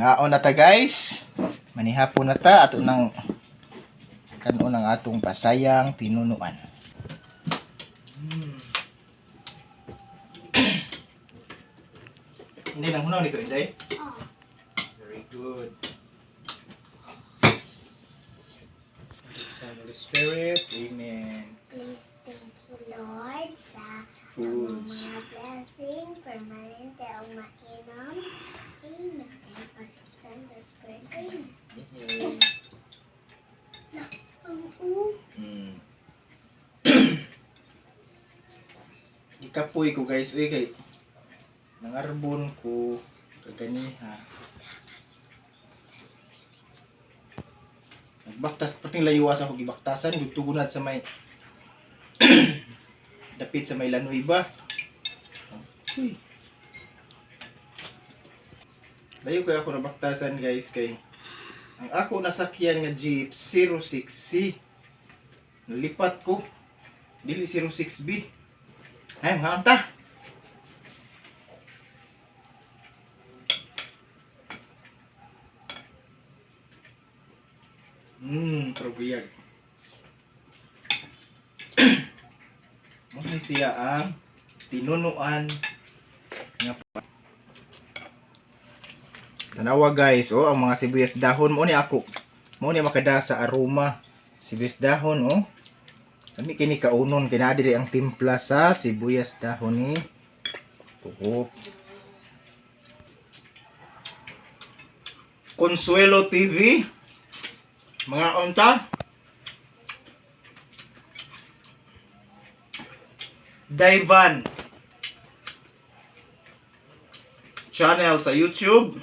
Mangaon na ta, guys. Manihapon na ta ato nang kanon ang atong pasayang tinunuan. Hindi nang hunaw ni ko, Inday. Oh. Very good. Son, Holy Spirit. Amen. Please thank you, Lord, sa among Foods. mga blessing, permanente ang mainom. Amen. And Father, Son, the Spirit. Amen. Amen. Ang u. Gikapoy ko, guys, uy, kay nangarbon ko kaganiha. Nagbaktas pating layuas ako gibaktasan gitugunad sa may dapit sa may Lanoy ba. Uy. Layo kay ako nabaktasan, guys, kay ang ako nasakyan nga jeep 06C. Nalipat ko. Dili 06B. Ay, mga anta. Probiyag. Okay siya ang tinunuan nga pa. Tanawa, guys, oh, ang mga sibuyas dahon mo ni ako. Mo ni makada sa aroma. Sibuyas dahon, oh. Kami kini kaunon kay naa diri ang timpla sa sibuyas dahon ni Tuhok. Consuelo TV. Mga onta. Daivan channel sa YouTube.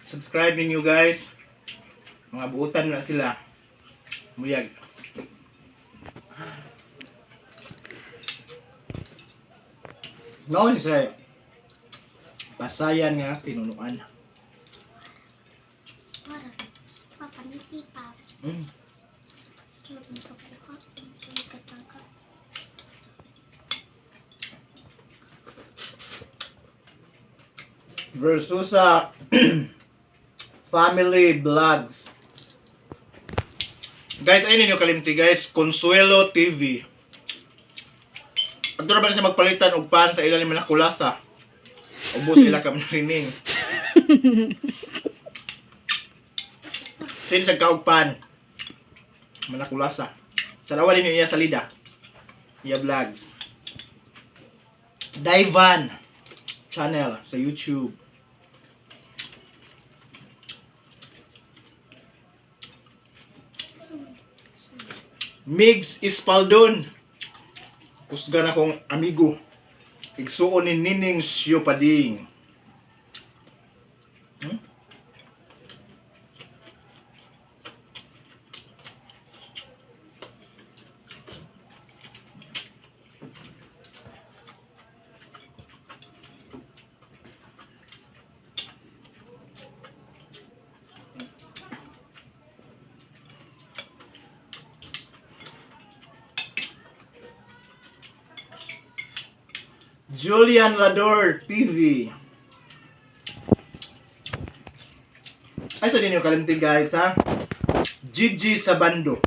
Subscribe ninyo, guys. Mga buutan na sila. Muyag. Noon siya pasayan nga tinunuan. Para. Papaniti pa. Diyan pakuha. Diyan katangka. Versus sa Family Vlogs. Guys, ayun ninyo kalimti, guys, Consuelo TV. Adto ra ba na siya magpalitan og pan sa ilan ni Manakulasa? Ubos sila kami narining. Sino sa kaog pan? Manakulasa. Salawa din iya salida. Iya vlogs. Daivan channel sa YouTube. Migs Espaldon. Kusgan akong amigo. Igsuon ni Nining Siyopading. Julian Lador TV. Ay, sa ninyo kalimti, guys, ha? Gigi Sabando.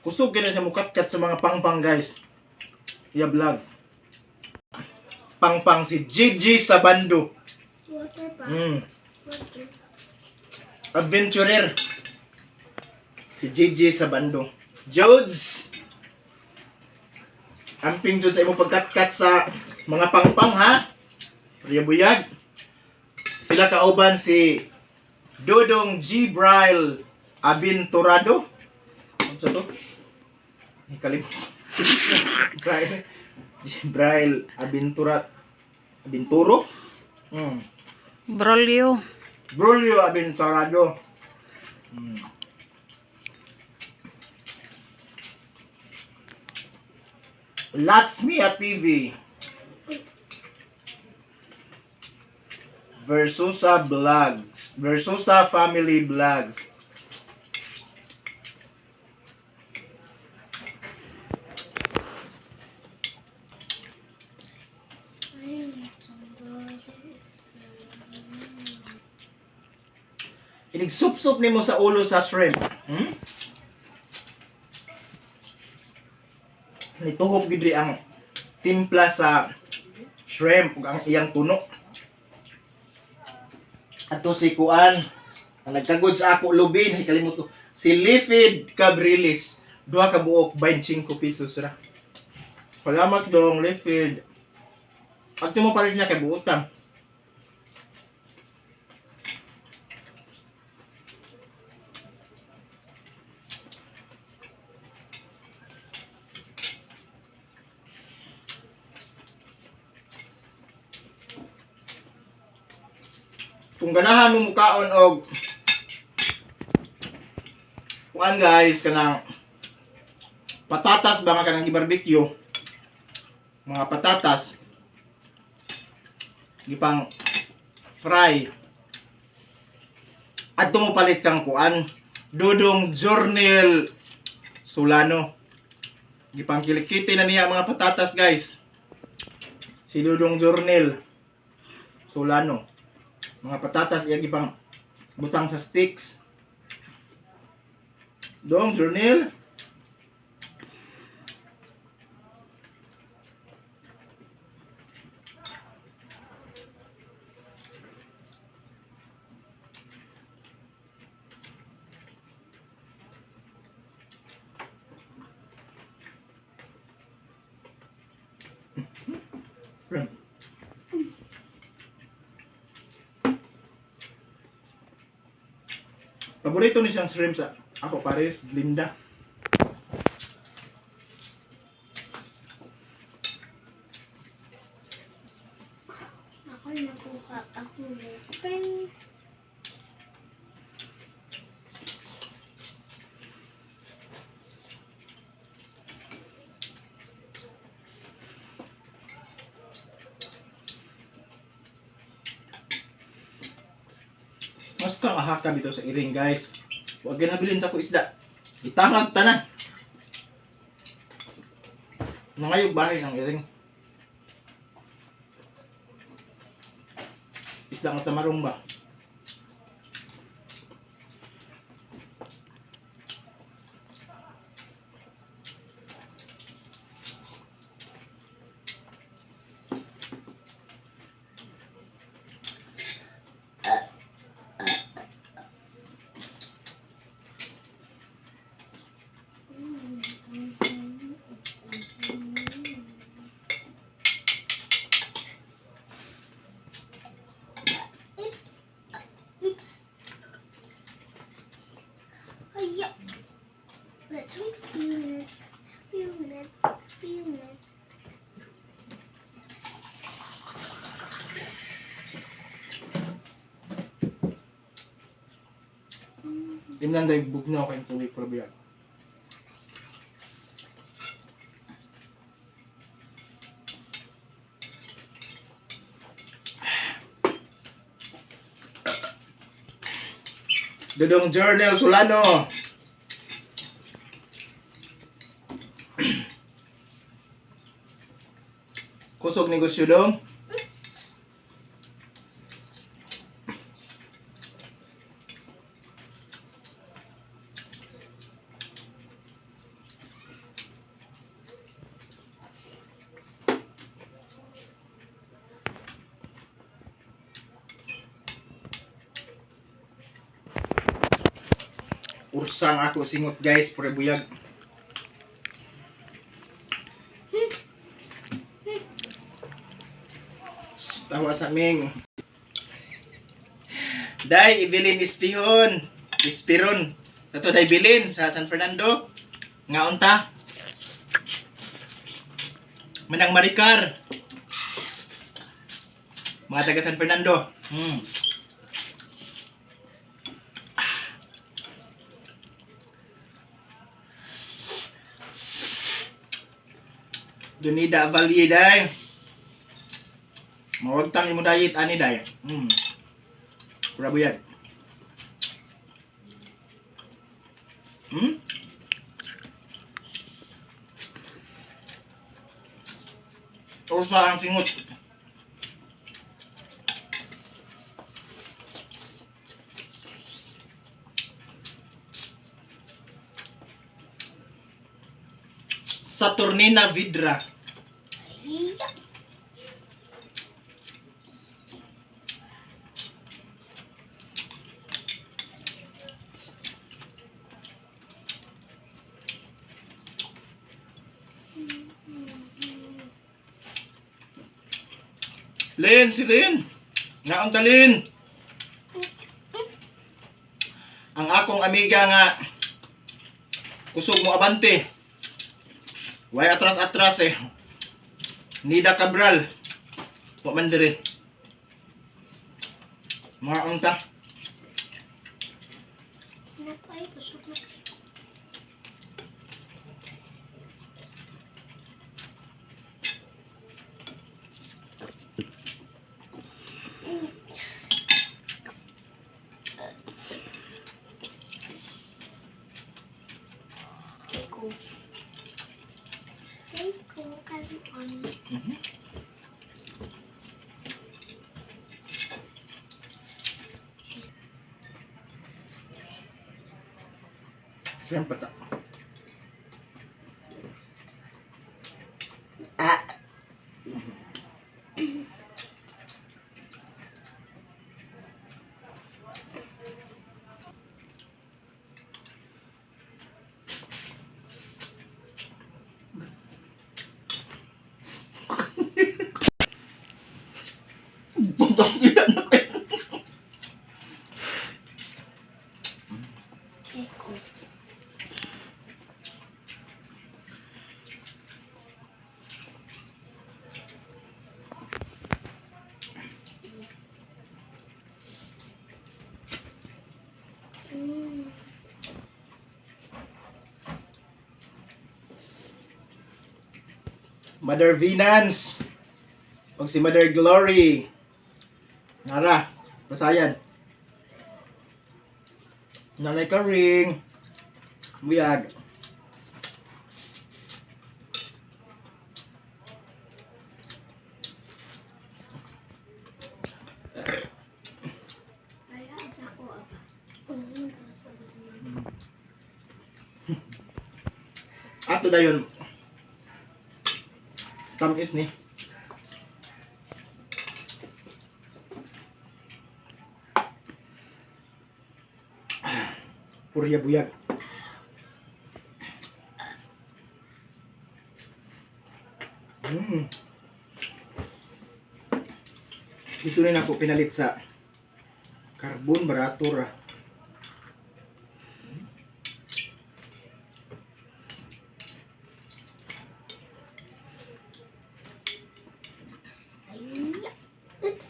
Kusog gina siya mukatkat sa mga pangpang, guys. Iya vlog. Pangpang si Gigi Sabando. Water pa. Water. Adventurer. Si Gigi Sabando. Jodes! Amping jud sa imong pagkatkat sa mga pangpang, ha. Priya buyag. Sila kauban si Dodong G. Braille Aventurado. Ano sa to? Ikalim. Braille. G. Braille Aventura Aventuro? Brolio. Brulio Aventurado. Lots Mia TV. Versusa Vlogs. Versusa Family Vlogs. Ay, somebody. Inig-sup-sup nimo sa ulo sa shrimp. Nituhop gid ri ang timpla sa shrimp ug ang iyang tuno. Ato si Kuan, ang nagkagod sa ako lubin, ay kalimot ko. Si Lifid Cabriles, duha ka buok 25 pesos ra. Salamat dong Lifid. Adto mo palit niya kay buotan. Kung ganahan mo mukaon og kuan guys, kanang patatas ba nga kanang gi-barbecue, mga patatas gipang fry, adto mo palit kang kuan Dudong Journal Solano. Gipang kilikiti na niya mga patatas guys, si Dudong Journal Solano, mga patatas iya gipang butang sa sticks. Dong Journal. Shrimp. Paborito ni siyang shrimp sa ako pares, Linda. Ako nakuha ako ng pen. Mas kang ahaka dito sa iring guys. Huwag ginabilin sa ko isda. Itangag tanan. Nangayog bahay ng iring. Isda nga tamarong ba? Oops. Oops. Oh, yeah. Let's wait a few minutes. Few minutes. Few minutes. Tingnan dahil bugnaw kayong tubig pero biyag. Dudong Journal Solano. Kusog negosyo dong. Ursang ako singot guys, pure buyag. Shh, tawa sa ming. Day, ibilin ispihon. Ispiron. Ato day bilin sa San Fernando. Nga unta. Manang Maricar. Mga taga San Fernando. Dunida Valle day. Mawagtang imo diet ani day. Pura buyag. Usa ang singot. Saturnina Vidra. Iya. Lin, si Lin. Ngaon ta, Lin. Ang akong amiga nga kusog mo abante. Way atras-atras eh. Nida Cabral. Wa man diri. Mga unta. Naku ay, busog na. Iko. Iko, karon. Siyempre ta. Iko. Mm. Mother Venance. O si Mother Glory. Nara, basayan. Nanay Karing. Buyag. Wala sa ako apa. Ato dayon. Tamis ni. Purya buyag. Dito rin ako pinalit sa carbon barato ra. Ay, oops.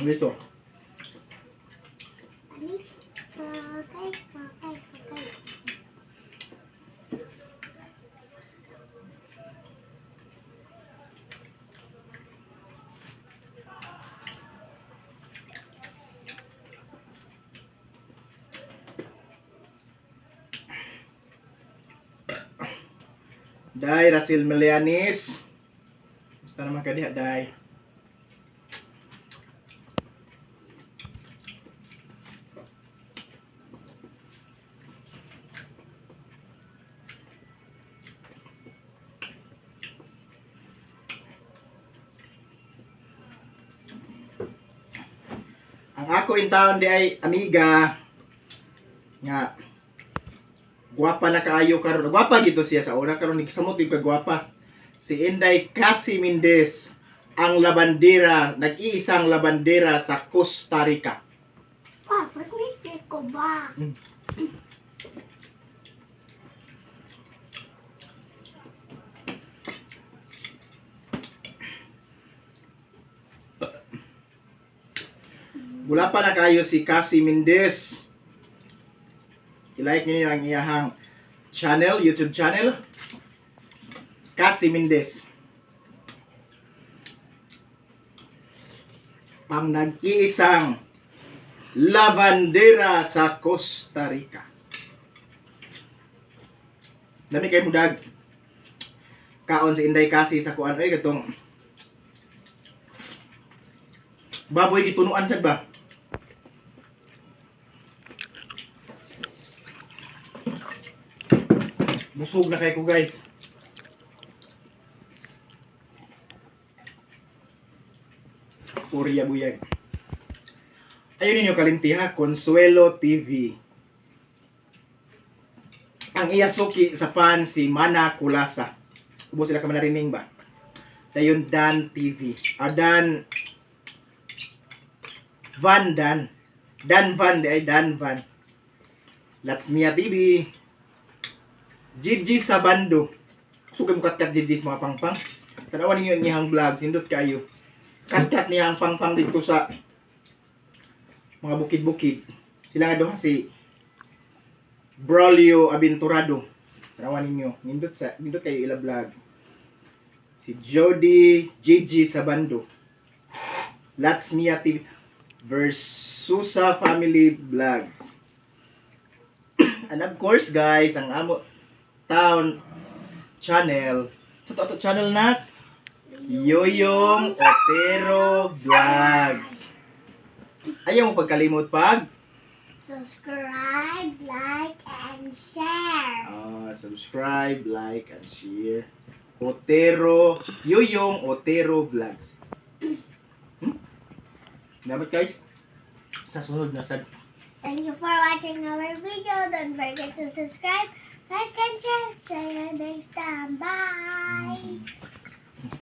Dito. Ani? Patay, patay, patay. Day Rasil Melianis. Basta naman ka diha, Day. Ang ako in town di ay amiga nga gwapa na kaayo karon. Gwapa gito siya sa una karon nagsamot gyud ka gwapa. Si Inday Casi Mendez ang labandera, nag-iisang labandera sa Costa Rica. Pa, ba't may ko ba? Wala pa na kayo si Casi Mendez. I-like niyo ang iyahang channel, YouTube channel. Casi Mendez. Ang nag-iisang labandera sa Costa Rica. Dami kayo mudag. Kaon si Inday Kasi sa kuan ay katong baboy gitunuan sad ba? Kusog na kaayo ko, guys. Purya buyag. Ayun ninyo kalimti ha, Consuelo TV. Ang iya suki sa fan si Mana Kulasa. Ubos sila ka manarining ba? Dayon Dan TV. Ah, Dan Van Dan. Dan Van, di ay Dan Van. Let's Mia TV. Gigi Sabando. Sugay mo katkat Gigi sa mga pangpang. Tanawan ninyo ang iyang vlog, sindot kayo. Katkat niya ang pangpang dito sa mga bukid-bukid. Sila nga duha si Braulio Aventurado. Tanawan ninyo, nindot kayo ila vlog. Si Jody Gigi Sabando. Let's Mia TV Versusa Family Vlogs. And of course, guys, ang amo town channel. Sa to channel na Yoyong Otero Vlogs. Ayaw mo pagkalimot pag Subscribe, like, and share. Ah, subscribe, like, and share. Otero, Yoyong Otero Vlogs. Dapat, guys, sa sunod na sad. Thank you for watching our video. Don't forget to subscribe, like, and share. See you next time. Bye.